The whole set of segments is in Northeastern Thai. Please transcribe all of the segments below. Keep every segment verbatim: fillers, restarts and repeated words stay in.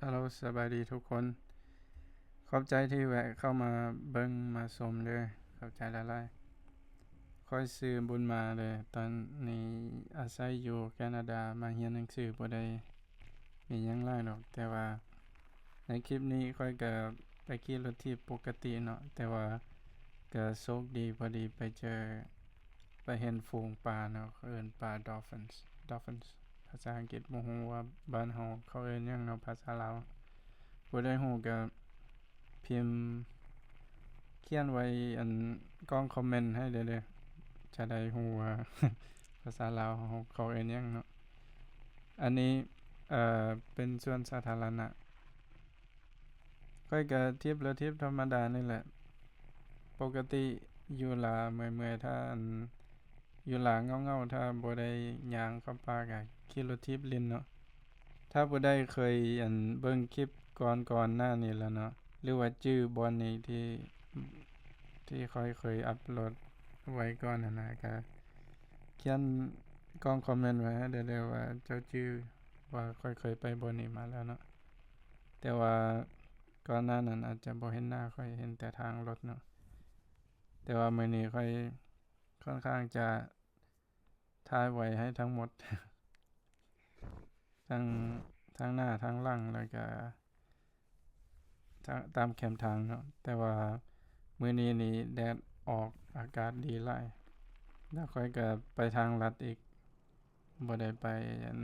ฮัลโหล สบายดีทุกคน ขอบใจที่แวะเข้ามาเบิ่งมาชมเด้อ ขอบใจหลายๆ ข้อยชื่อบุญมาเด้อ ตอนนี้อาศัยอยู่แคนาดา มาเรียนหนังสือ บ่ได้มีหยังหลายดอก แต่ว่าในคลิปนี้ข้อยก็ไปขี่รถถีบปกติเนาะ แต่ว่าก็โชคดีพอดีไปเจอ ไปเห็นฝูงปลาเนาะ เขาเอิ้นปลา dolphins dolphins ภาษาอังกฤษ บ่ฮู้ว่าบ้านเฮาเขาเอิ้นหยังเนาะ ภาษาลาว ผู้ใดฮู้ก็พิมพ์เขียนไว้อันกล่องคอมเมนต์ให้เด้อ จะได้ฮู้ว่า ภาษาลาวเฮาเขาเอิ้นหยังเนาะ อันนี้ เอ่อ เป็นสวนสาธารณะ ข้อยก็ถีบรถถีบธรรมดานี่แหละ ปกติอยู่ลาเมื่อยๆ ถ้าอัน อยู่ลาเหงาๆ ถ้าบ่ได้ย่างเข้าป่าก็ขี่รถถีบเล่นเนาะ ถ้าผู้ใดเคยอันเบิ่งคลิปก่อนๆ หน้านี้แล้วเนาะ หรือว่าจื่อบ่อนนี้ที่ ที่ข้อยเคยอัปโหลดไว้ก่อนหั้นนะ ก็เขียนกล่องคอมเมนต์ไว้ให้เด้อว่าเจ้าจื่อว่าข้อยเคยไปบ่อนนี้มาแล้วเนาะ แต่ว่าก่อนหน้านั้นอาจจะบ่เห็นหน้าข้อย เห็นแต่ทางรถเนาะ แต่ว่ามื้อนี้ข้อยค่อนข้างจะถ่ายไว้ให้ทั้งหมด ทั้ง ทั้งหน้าทั้งหลัง แล้วก็ ตามแคมทางเนาะ แต่ว่ามื้อนี้นี่แดดออก อากาศดีหลาย แล้วข้อยก็ไปทางลัดอีก บ่ได้ไปอัน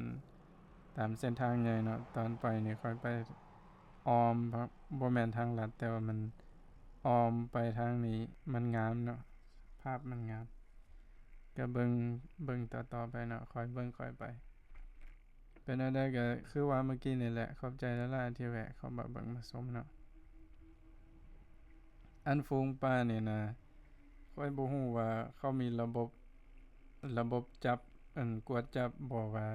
ตามเส้นทางใหญ่เนาะ ตอนไปนี่ข้อยไปอ้อม บ่แม่นทางลัด แต่ว่ามันอ้อมไปทางนี้ มันงามเนาะ ภาพมันงาม ก็เบิ่ง เบิ่งต่อๆ ไปเนาะ ค่อยเบิ่งค่อยไป เป็นแนวใดก็คือว่าเมื่อกี้นี่แหละ ขอบใจหลายๆ ที่แวะเข้ามาเบิ่งมาชมเนาะ อันฝูงปลานี่นะ ข้อยบ่ฮู้ว่าเขามีระบบ ระบบจับ อันกวดจับบ่ว่า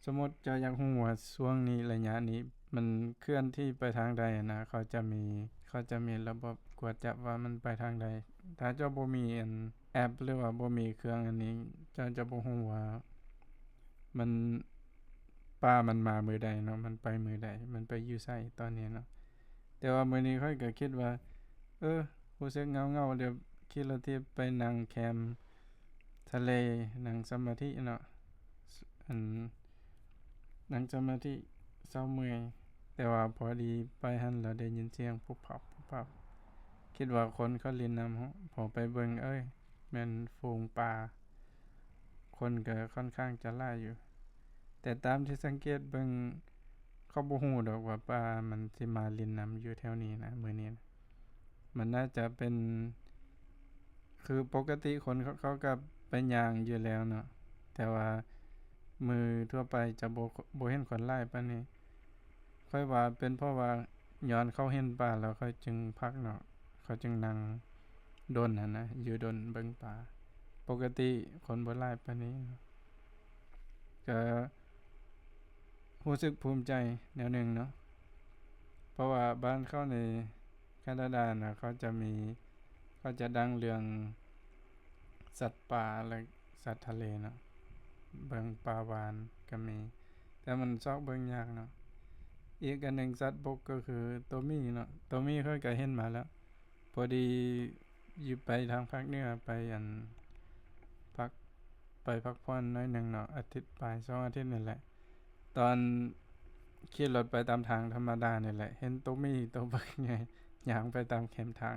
สมมุติเจ้าอยากฮู้ว่าช่วงนี้ระยะนี้มันเคลื่อนที่ไปทางใดนะ เขาจะมี เขาจะมีระบบกวดจับว่ามันไปทางใด ถ้าเจ้าบ่มีอันแอป หรือว่าบ่มีเครื่องอันนี้ เจ้าจะบ่ฮู้ว่ามัน ปลามันมามื้อใดเนาะ มันไปมื้อใด มันไปอยู่ไสตอนนี้เนาะ แต่ว่ามื้อนี้ข้อยก็คิดว่า เออ รู้สึกเหงาๆ เดี๋ยวขี่รถถีบไปนั่งแคมทะเล นั่งสมาธิเนาะ อัน นั่งสมาธิเซาเมื่อย แต่ว่าพอดีไปหั้นแล้วได้ยินเสียงปุ๊บปับปุ๊บปับ คิดว่าคนเขาเล่นน้ำเฮา พอไปเบิ่ง เอ้ย แม่นฝูงปลา คนก็ค่อนข้างจะหลายอยู่ แต่ตามที่สังเกตเบิ่ง เขาบ่ฮู้ดอกว่าปลามันสิมาเล่นน้ำอยู่แถวนี้นะ มื้อนี้นะ มันน่าจะเป็น คือปกติคนเขา เขาก็ไปย่างอยู่แล้วเนาะ แต่ว่ามื้อทั่วไปจะบ่ บ่เห็นคนหลายปานนี้ ข้อยว่าเป็นเพราะว่าย้อนเขาเห็นปลาแล้วเขาจึงพักเนาะ เขาจึงนั่งดนหั้นนะ อยู่ดนเบิ่งปลา ปกติคนบ่หลายปานนี้เนาะ ก็รู้สึกภูมิใจแนวหนึ่งเนาะ เพราะว่าบ้านเขาในแคนาดานะ เขาจะมี เขาจะดังเรื่องสัตว์ป่าและสัตว์ทะเลเนาะ เบิ่งปลาวาฬก็มี แต่มันซอกเบิ่งยากเนาะ อีกอันหนึ่งสัตว์บกก็คือโตหมีเนาะ โตหมีข้อยก็เห็นมาแล้ว พอดีอยู่ไปทางภาคเหนือ ไปอัน พัก ไปพักผ่อนหน่อยหนึ่งเนาะ อาทิตย์ปลาย สองอาทิตย์นี่แหละ ตอนขี่รถไปตามทางธรรมดานี่แหละ เห็นโตหมีโตบักใหญ่ย่างไปตามแคมทาง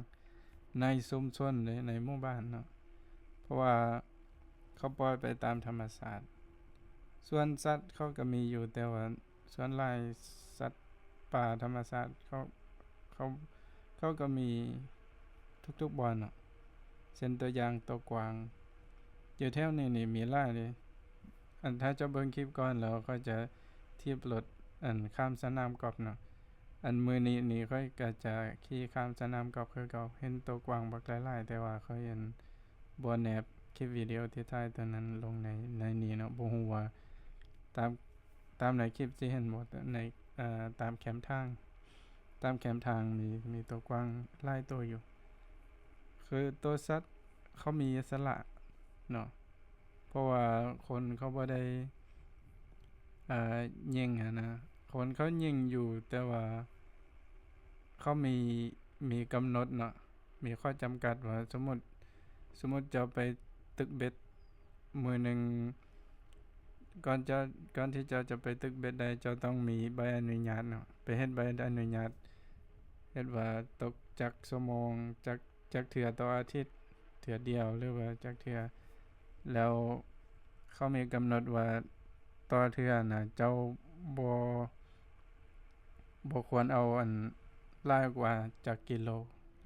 ในชุมชนเด้ ในหมู่บ้านเนาะ เพราะว่าเขาปล่อยไปตามธรรมชาติ ส่วนสัตว์เขาก็มีอยู่ แต่ว่าส่วนหลายสัตว์ป่าธรรมชาติเขา เขา เขาก็มีทุกๆ บ่อนเนาะ เช่นตัวอย่างตัวกวาง อยู่แถวนี้นี่มีหลายเลย อันถ้าเจ้าเบิ่งคลิปก่อนแล้วข้อยจะถีบรถอันข้ามสนามกอล์ฟเนาะ อันมื้อนี้นี่ข้อยก็จะขี่ข้ามสนามกอล์ฟคือเก่า เห็นตัวกวางบักหลายๆ แต่ว่าข้อยอันบ่แนบคลิปวิดีโอที่ถ่ายตอนนั้นลงใน ในนี้เนาะ บ่ฮู้ว่าตาม ตามในคลิปสิเห็นบ่ ใน เอ่อ ตามแคมทาง ตามแคมทางมี มีตัวกวางหลายตัวอยู่ คือตัวสัตว์เขามีอิสระเนาะ เพราะว่าคนเขาบ่ได้ เอ่อ ยิงหั้นนะ คนเขายิงอยู่ แต่ว่าเขามี มีกำหนดเนาะ มีข้อจำกัดว่า สมมุติ สมมุติเจ้าไปตึกเบ็ดมื้อหนึ่ง ก่อนจะ ก่อนที่เจ้าจะไปตึกเบ็ดได้ เจ้าต้องมีใบอนุญาตเนาะ ไปเฮ็ดใบอนุญาต เฮ็ดว่าตกจักชั่วโมง จัก จักเทื่อต่ออาทิตย์ เทื่อเดียว หรือว่าจักเทื่อ แล้วเขามีกำหนดว่าต่อเทื่อน่ะ เจ้าบ่ บ่ควรเอาอันหลายกว่าจักกิโล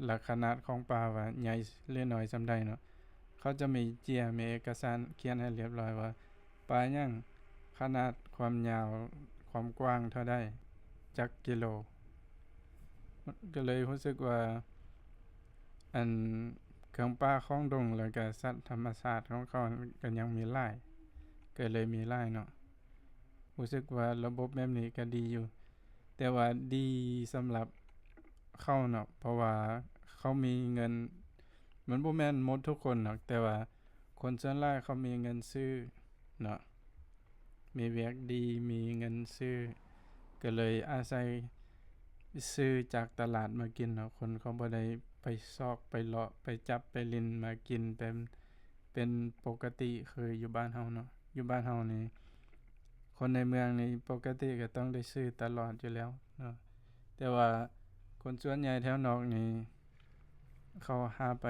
และขนาดของปลาว่าใหญ่หรือน้อยส่ำใดเนาะ เขาจะมีเจีย มีเอกสารเขียนให้เรียบร้อยว่า ปลาหยัง ขนาด ความยาว ความกว้างเท่าใด จักกิโล ก็เลยรู้สึกว่า อัน เครื่องป่าของดง แล้วก็สัตว์ธรรมชาติของเขาก็ยังมีหลาย ก็เลยมีหลายเนาะ รู้สึกว่าระบบแบบนี้ก็ดีอยู่ แต่ว่าดีสำหรับเขาเนาะ เพราะว่าเขามีเงิน มันบ่แม่นหมดทุกคนหรอก แต่ว่าคนส่วนหลายเขามีเงินซื้อเนาะ มีเวียกดี มีเงินซื้อ ก็เลยอาศัยซื้อจากตลาดมากินเนาะ คนเขาบ่ได้ไปซอก ไปเลาะ ไปจับ ไปหลิ้นมากินเป็น เป็นปกติคืออยู่บ้านเฮาเนาะ อยู่บ้านเฮานี่ คนในเมืองนี่ปกติก็ต้องได้ซื้อตลอดอยู่แล้วเนาะ แต่ว่าคนส่วนใหญ่แถวนอกนี่ เขาหาไป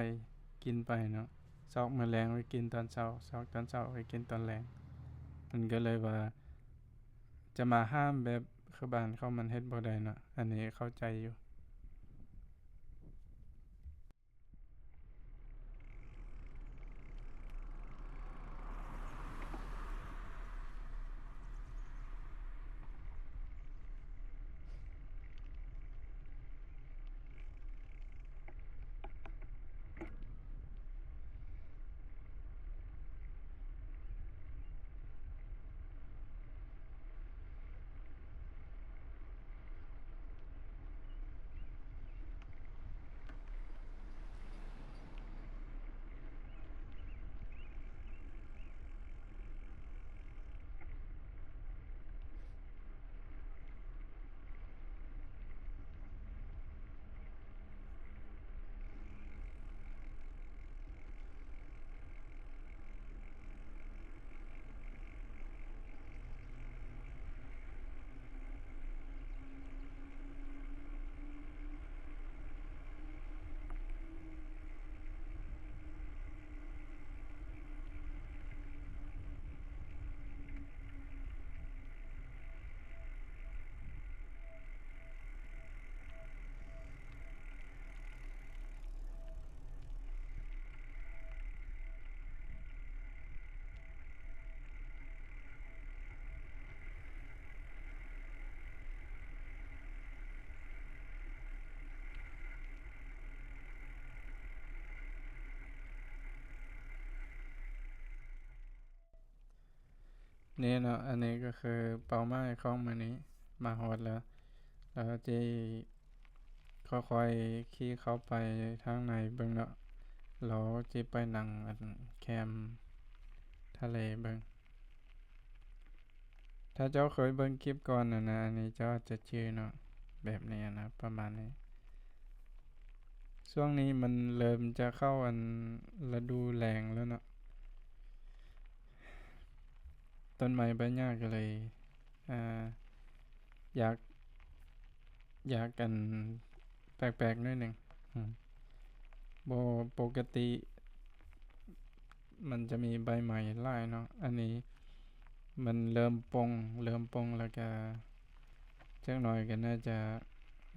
กินไปเนาะ ซอกมื้อแลงไปกินตอนเช้า ซอกตอนเช้าไปกินตอนแลง มันก็เลยว่า จะมาห้ามแบบคือบ้านเขามันเฮ็ดบ่ได้เนาะ อันนี้เข้าใจอยู่ นี่เนาะ อันนี้ก็คือเป้าหมายของมื้อนี้ มาฮอดแล้ว แล้วจิค่อยๆขี่เข้าไปทางในเบิ่งเนาะ แล้วจิไปนั่งอันแคมทะเลเบิ่ง ถ้าเจ้าเคยเบิ่งคลิปก่อนนะนะ อันนี้เจ้าอาจจะจื่อเนาะ แบบนี้นะ ประมาณนี้ ช่วงนี้มันเริ่มจะเข้าอันฤดูแล้งแล้วเนาะ ต้นไม้ใบหญ้าก็เลย อ่า อยาก อยากอันแปลกๆหน่อยหนึ่ง อืม บ่ปกติ มันจะมีใบไม้หลายเนาะ อันนี้มันเริ่มป่ง เริ่มป่งแล้วก็จักหน่อยก็น่าจะ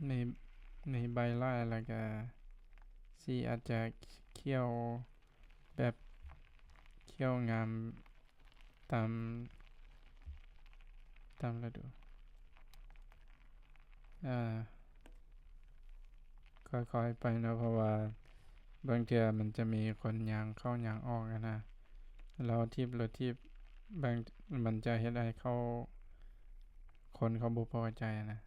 มี มีใบหลายแล้วก็สีอาจจะเขียวแบบเขียวงามตาม ตามฤดู อ่า ค่อยๆไปเนาะ เพราะว่าบางเทื่อมันจะมีคนย่างเข้าย่างออกอะนะ แล้วถีบรถถีบ บาง มันจะเฮ็ดให้เขา คนเขาบ่พอใจอะนะ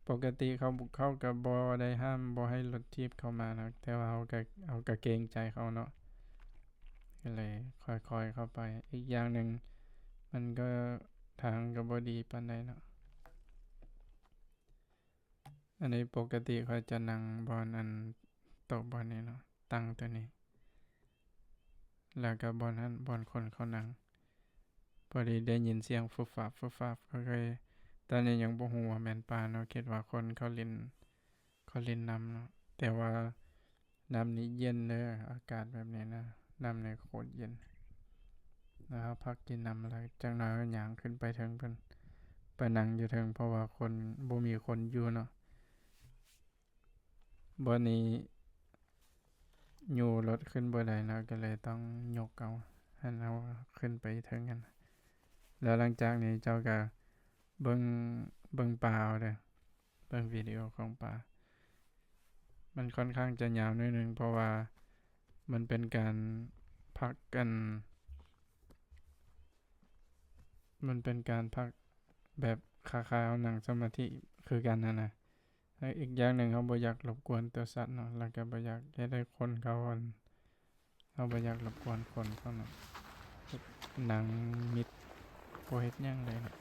ปกติเขา เขาก็บ่ได้ห้ามบ่ให้รถถีบเข้ามานะ แต่ว่าเขาก็ เขาก็เกรงใจเขาเนาะ ก็เลยค่อยๆเข้าไป อีกอย่างหนึ่ง มันก็ ทางก็บ่ดีปานใดเนาะ อันนี้ปกติข้อยจะนั่งบ่อนอันโต๊ะบ่อนนี้เนาะ ตั้งตัวนี้ แล้วก็บ่อนหั้น บ่อนคนเขานั่ง พอดีได้ยินเสียงฟึบฟับฟึบฟับ ก็เลย ตอนนี้ยังบ่ฮู้ว่าแม่นปลาเนาะ คิดว่าคนเขาเล่น เขาเล่นน้ำเนาะ แต่ว่าน้ำนี่เย็นเด้อ อากาศแบบนี้นะ น้ำนี่โคตรเย็น แล้วเราพักกินน้ำแล้ว จักหน่อยก็ย่างขึ้นไปเทิงพุ้น ไปนั่งอยู่เทิง เพราะว่าคน บ่มีคนอยู่เนาะ บ่อนนี้ยู้รถขึ้นบ่ได้เนาะ ก็เลยต้องยกเอา หั้นเอาขึ้นไปเทิงหั้น แล้วหลังจากนี้เจ้าก็เบิ่ง เบิ่งปลาเอาเด้อ เบิ่งวิดีโอของปลา มันค่อนข้างจะยาวหน่อยหนึ่ง เพราะว่ามันเป็นการพักกัน มันเป็นการพักแบบคล้ายๆเอานั่งสมาธิคือกันหั้นนะ แล้วอีกอย่างหนึ่งเราบ่อยากรบกวนตัวสัตว์เนาะ แล้วก็บ่อยากเฮ็ดให้คนเขาอัน เราบ่อยากรบกวนคนเขาเนาะ นั่งมิด บ่เฮ็ดหยังเลยเนาะ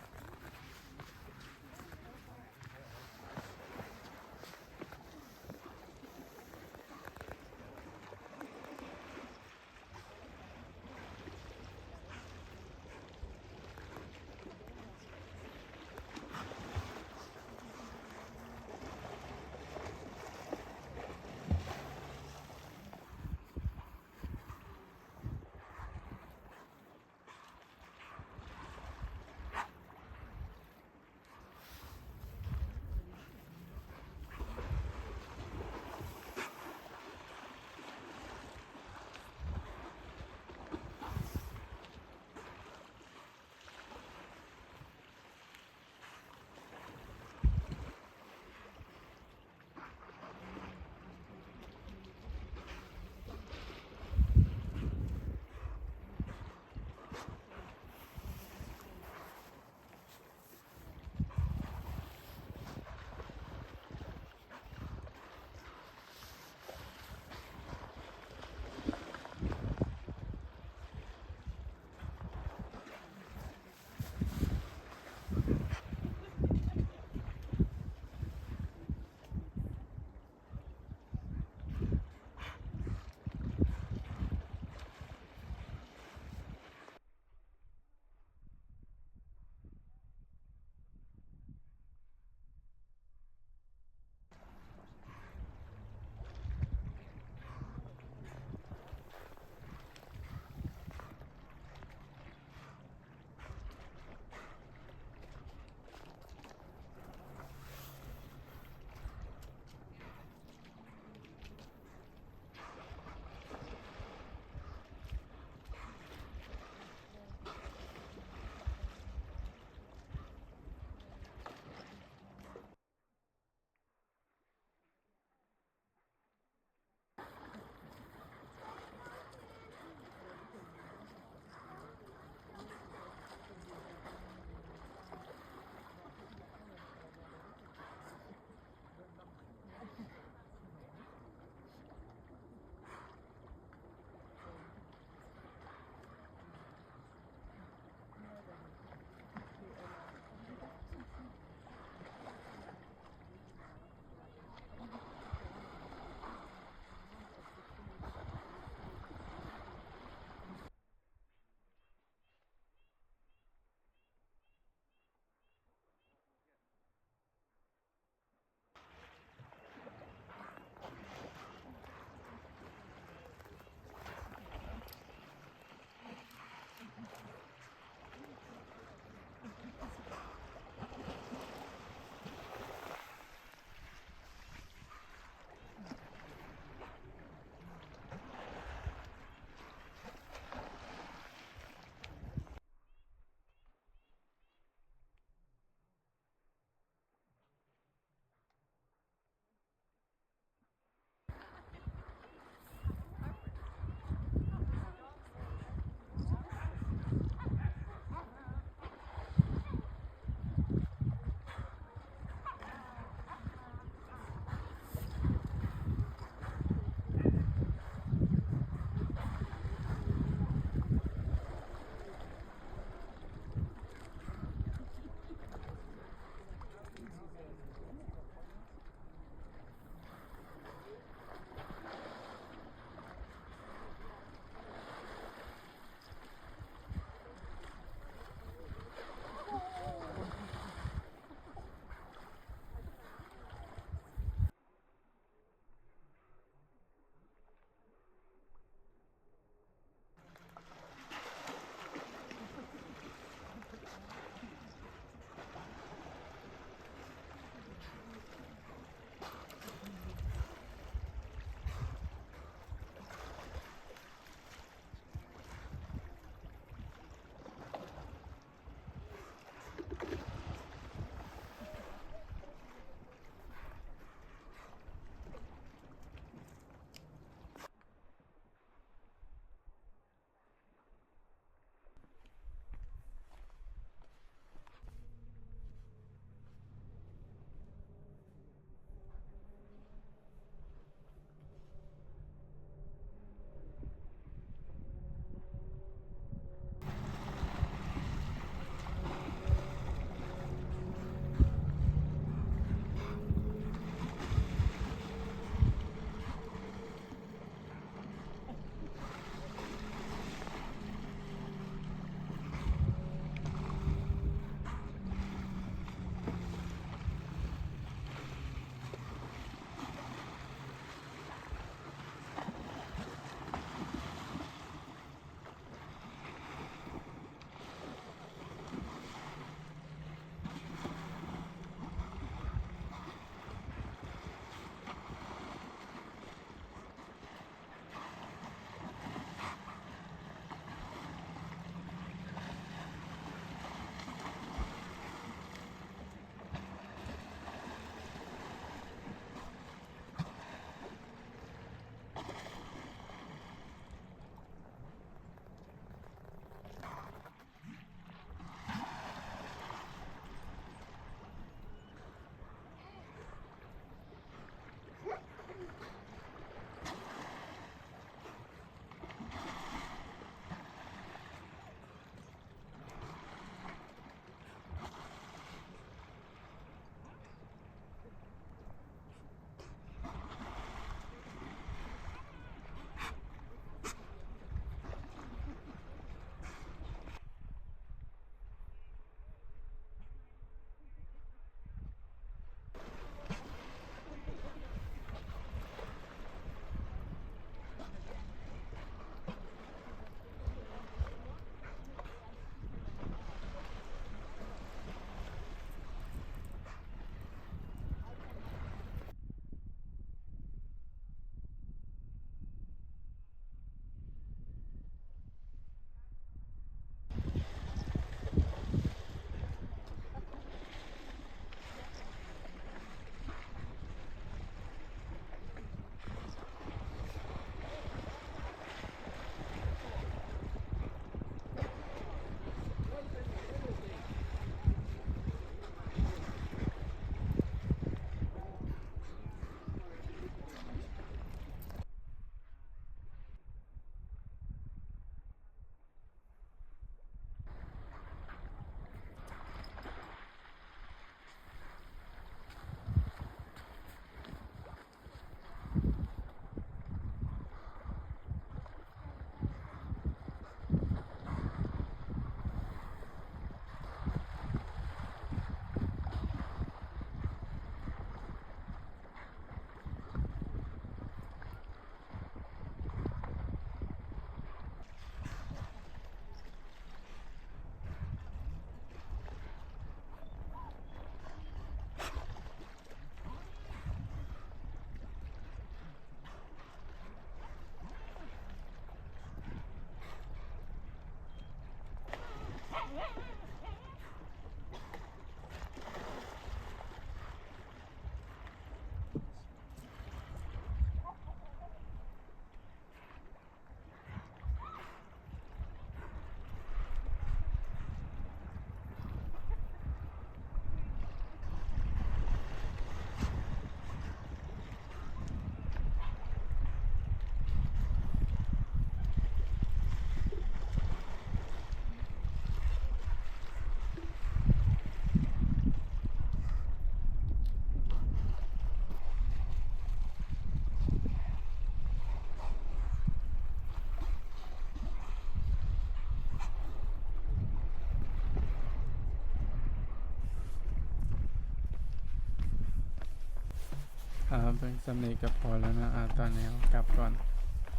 อ่าเบิ่งส่ำนี้ก็พอแล้วเนาะ อ่าตอนนี้เฮากลับก่อน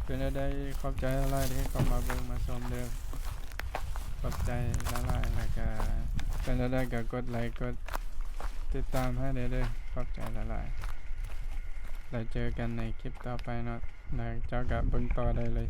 เป็นจั่งใด๋ ขอบใจหลายๆ ที่เข้ามาเบิ่งมาชมเด้อ ขอบใจหลายๆ แล้วก็เป็นจั่งใด๋ก็กดไลค์กดติดตามให้แด่เด้อ ขอบใจหลายๆ แล้วเจอกันในคลิปต่อไปเนาะ แล้วเจ้าก็เบิ่งต่อได้เลย